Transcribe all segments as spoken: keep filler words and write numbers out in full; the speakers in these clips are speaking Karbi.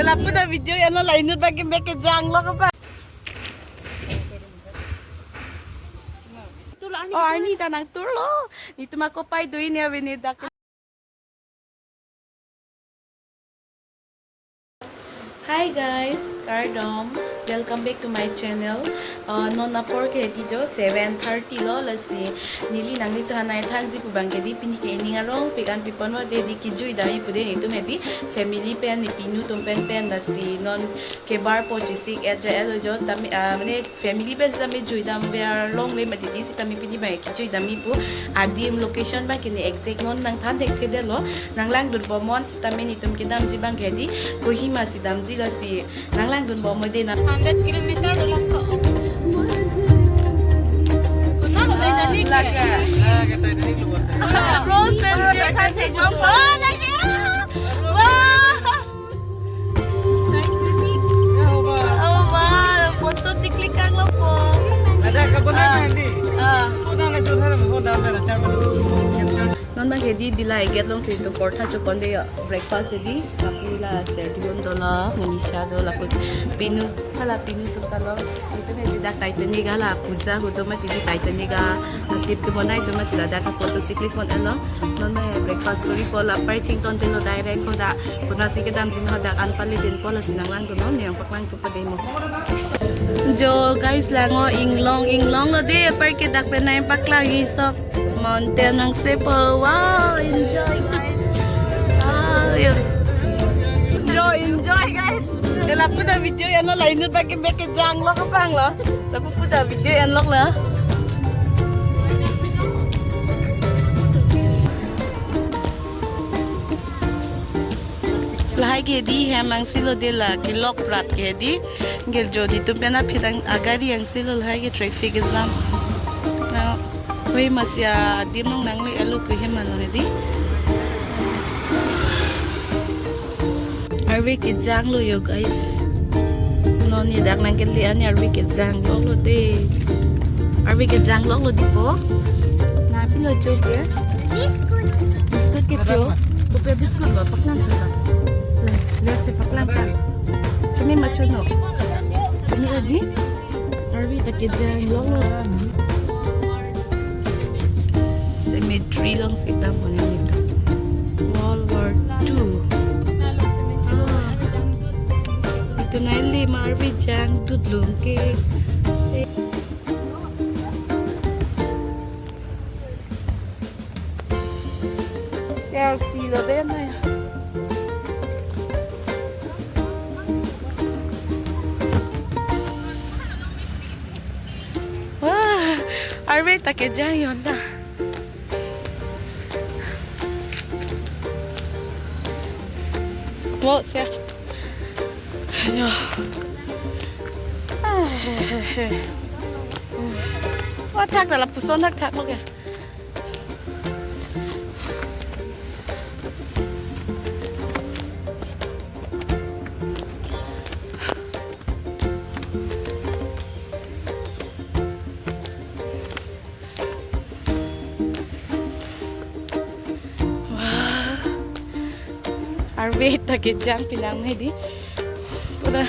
Lapu ta video enlo, la inut bagi mek kejang lo kapa. Oh, arni ta nangturlo. Netum ako pai do-i ne avene dak. Hi guys, kardom. Welcome back to my channel. Uh, non apor ke hedi jo seven thirty lo, lasi neli nanglitum aphan nai thanji pu abang ke hedi pini ke ening arong pik an pipon va hedi kejui dam-i pu de netum hedi family pen, ne pinu atum pen pen, lasi non kebar po chesik et ja et lo jo tame, ah, mane family pen sitame jui dam ver longle mati di, sitame pini abang kejui dam-i pu. Adim location abang ke ne exact non nangthan thekthedetlo. Nanglangdun bom non, sitame netum kedamji abang ke hedi Kohima si damji, lasi nanglangdun bom non de na. Hundred kilometer dolang ko. Kuna lo Titanic ke? Lagi, lagi Titanic lo. Rose pen dia kan thek bom. Oh, lagi. Wah. Oh, wow, photo cheklik kang lo po. Ada kabon Ah. Nanti. Ah. Kau dah lanjut hari mau dah ada cara. Non abang ke hedi dila eget long si tu portha chopon de yo. Breakfast hedi, lapu la Serdion do la, Monisha do, lapu pinu, hala pinu atum ta lo. Netum hedi dak Titanic ala puja hodo mati di Titanic a, asip kebonai do mati, ladak photo cheklik pon enlo. Non abang breakfast kori po, la pai chington te lo direct hodak. Konasi kedamji ma hodak an pale din po, lasi nanglangdun non, ne nangpaklangpo de mo. Jo guys, lang o, inglong inglong lo de, apar ke dak pen nangpaklangji sok mountain nangse po. Wow, enjoy guys. Ah, yo. Jo, enjoy guys. Lapu ta video enlo, la inut bagi mek kejang lo kapa lo. Lapu ta video enlo la. Lahai ke hedi hem angsi lo de, la kelok prat ke hedi. Gel jo netum pen aphi tang agari angsi lo, lahai ke traffic jam. Na, hui masya dim nong nangli elo ke hem ano hedi. Arve kejang lo yo guys. Non ne dak nangkele an arve kejang lo lo de. Arve kejang lo lo di po. Na pilo jo ke? Biscuit. Biscuit ke jo. Kopi biscuit lo, paklang ke ba. Le, le si paklang ka. Kami macho no. Kami aji. Arve ta kejang lo lo. Cemetery long si tam punya itu. World War Two. Ah. Itum neli ma arve jangdut long ke. L C lo de na ya. Wah, arve ta kejang yon ta. Wo siya. Ayo. Ah, he, he, he. Hmm. Wa thak ta lapuson thakthak lo ke. Wah. Arve ta kejang pinang medi. Pura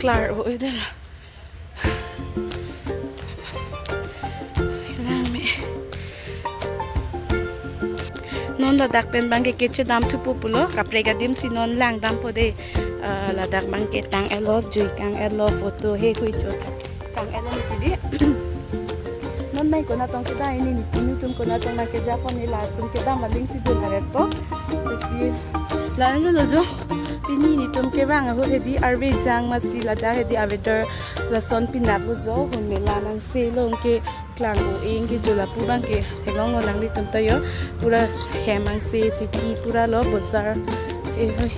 klar o ida la. Lang me. Non ladak pen abang ke kechedam thupo pulo, kaprek adim si non langdampo de. Ah, ladak abang ke tang-etlo, jui kang-etlo, photo heihui chot kang-etlo mati di. Non mai konatong kedam, ne pinu atum konatong nangkejapon, ne latum kedam aling si dun aret po. Lasi lang lo jo. Pini netum kevang ahut hedi arve jang masi ladak hedi a-weather lason pinap lo jo, hun mela nangse long ke klang o-eng ke jo lapu abang ke theklong lo nanglitum ta yo, pura hem angse, city pura lo, bazar. Eh, hoi.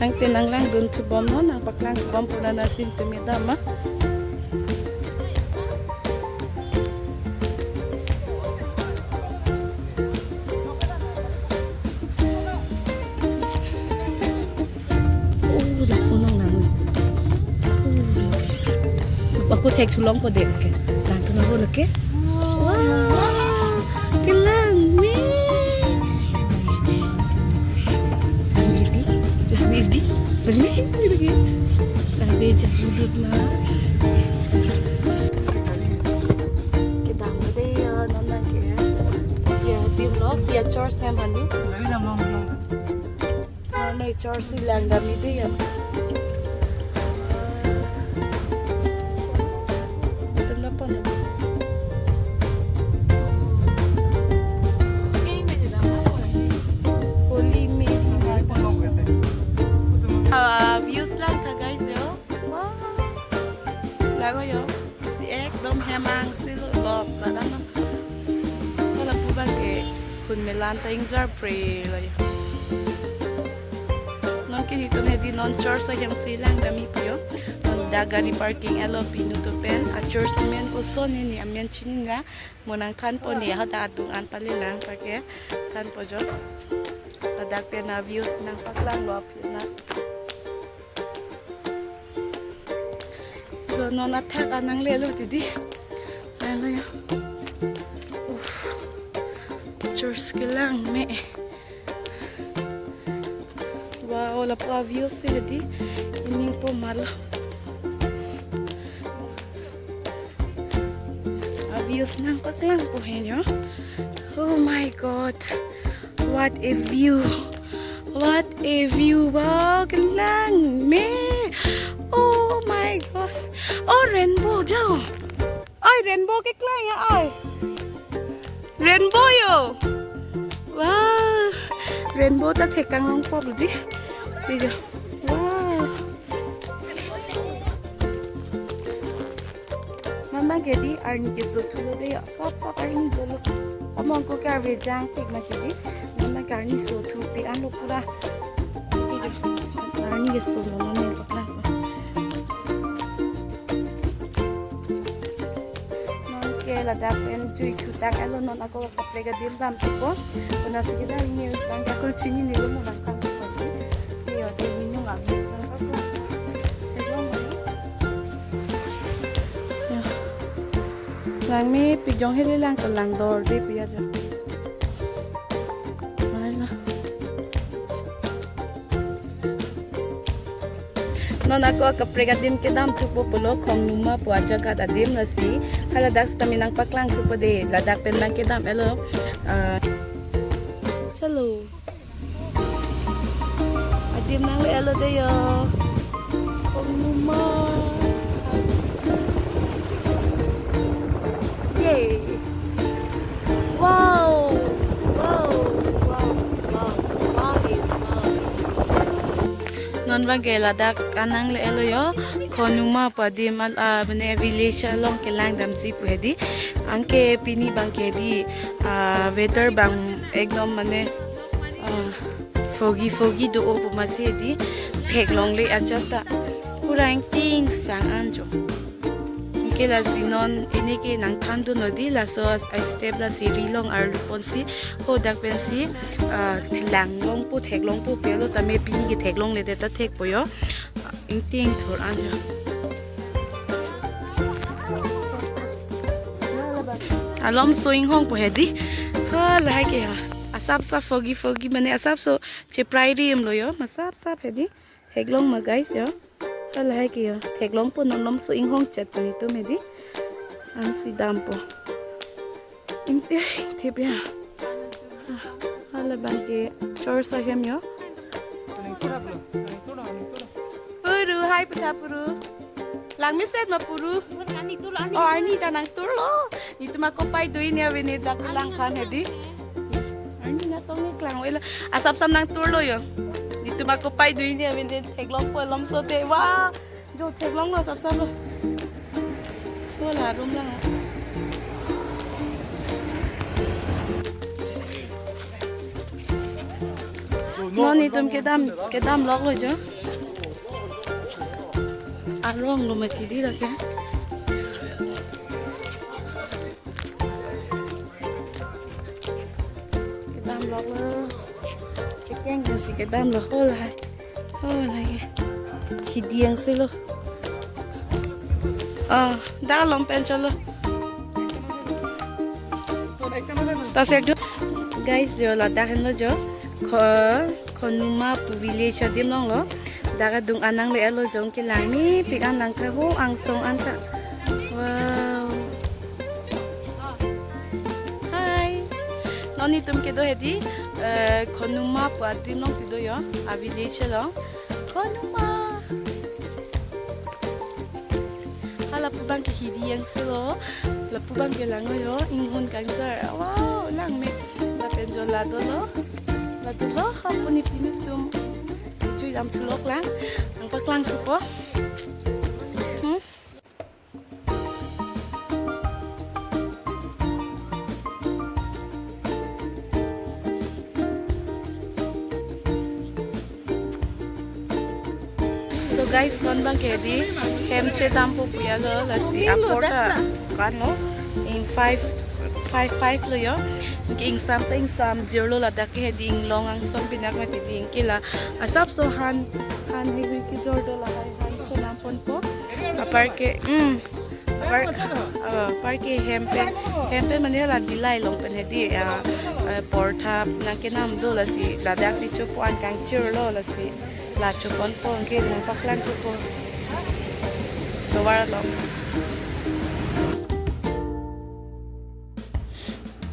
Tangte nanglangdun thubom non, nangpaklangdun bom pura na sin tumi dama. Oh, dak phone nang nang. Oh, aku thek thulong po de. Okay. Nang thulong po, okay? Wow, kelang me. Ang iti. Ini beli lagi. Ada jahudut na. Kedam dei ya, non abang ke. Ya, tim lo, ya church hem ani. Nai church si langdam dei ya. Ito na po na. Holy Mary. Ah, views lang tha guys yo. Wow. Lago yo. Si ekdom hem angsi lo, lok ladak na. Hala pu abang ke hun melan ta ingjar pre lo yo. Non ke hitum hedi non church ahem si langdam ipu yo. Non dak gari parking elo pinu tu pen. A church amen koson hini, amen chinine. Mo nangthanpo ne, hadak adung an pale lang pake thanpo jo. Ladak pen a views nangpaklang lo aphi na. So non athak an nanglelo dei. Ayo ya. Uff. Church kelang me. Wow, lapu a views si dei. Ining po malo. A views nangpaklangpo henyo. Oh my God. What a view. What a view. Wow, kelang me. Oh my God. Oh, rainbow jo. Oi, rainbow keklang ya, oi. Rainbow yo. Wow. Rainbow ta thekang long pop dei. Dei jo. Wow. Non abang ke dei arni keso thulo dei ya. Sap sap arni dolo. Among ko ke arve jangpik na ke dei. Non abang ke arni so thupi an lo pura. Dei jo. Arni keso lo non abang ke pura. Non ke ladak pen jui thutak elo non ako kaprek adim dam thupo. Konasi kita ini bang kakul chinine lo mo nangkang thupo. Iyo dei minung abis nangkang thupo. Hello mo. Ya. Langme pijong heli lang kelang dor dei pu ya jo. Mana? Non ako kaprek adim kedam thupo pulo Khongnuma pu ajaga adim lasi. Haladak sitame nangpaklang thupo dei, ladak pen abang kedam elo. Ah, chalo. Adim nanglelo dei yo. Khongnuma. Yay. Wow. Wow. Wow. Wow. Wow. Wow. Non abang ke ladak an nanglelo yo. Khongnuma pu adim al, ah, mane village along kelangdamji pu hedi. Anke pini abang ke dei, ah, weather abang ekdom mane, ah, foggy foggy do-o pu masi dei. Theklongle ajat ta. Pura ingting sang an jo. Anke lasi non ini ke nangthandun lo dei, laso a step lasi ri long arlu ponsi hadak pensi, ah, langlongpo theklongpo pelo tame pini ke theklongle dei ta thekpo yo. Ingting thur an jo. Alomso inghongpo hedi. Ha lahai ke ha. Asap sap foggy foggy mane asapso cheprai rim lo yo. Masap sap hedi. Theklong ma guys yo. Ha lahai ke yo. Theklongpo non alomso inghong chet puni tu medi. Ansi dampo. Ingting thip ya. Hala abang ke church ahem yo. Puru, hai putha puru. Langmeset ma puru. Oh, arni ta nangturlo. Netum akopai do-ini avene dak langphan hedi. Arni natong ni klang wela. Asap sap nangturlo yo. Netum akopai do-ini avene theklongpo alomso dei. Wah. Jo theklonglo sap sap lo. Hola room lang. Non netum kedam, kedam lok lo jo. Arong lo mati dei lake. Kedam lok lo. Kekeng si kedam lo, hola. Hola ye. Hidi angse lo. Ah, dak along pen cholo. Ta ser du. Guys, jo ladak henlo jo. Kho, Khonuma pu village adim along lo. Dak adung an nangle-etlo, jong kelang mepik an, nangkehang angsong an ta. Wow. Hi. Non netum kedo hedi, eh, Khonuma pu adim alongsi do yo. A village along. Khonuma. Ha lapu abang ke hidi yang selo. Lapu abang ke lang yo, inghun kangjar. Wow, lang me. Lapen jo la dolo. La dolo, hapuni pini tum. Chui dam thulok lang. Nangpaklang thupo. Hmm? So guys, non abang ke di hem chedampo pu ya lo, lasi apor ta kan lo, in five, five, five lo yo. Ke ingsam ta ingsam jirlo, ladak ke hedi inglong angsong pinak mati di ingkila. Asapso han, han hei hui kejor do lahai, han chonam ponpo. Apar ke, hmm. Apar, ah, apar ke hem pen, hem pen mane la bilai along pen hedi, ah, eh, porthap nangkenam do, lasi ladak si chopo, an kangchirlo, lasi la chopon po, anke nangpaklang thupo. Tovar along.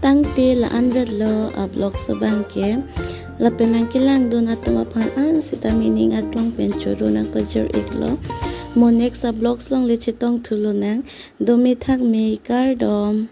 Tangte la-an vetlo a-vlogs abang ke. Lapen nangkelangdun atum aphan an sitame ning aklong pen choro nangpajir-iklo. Mo next a-vlogs along le chetong thulonang. Dome thakme, kardom.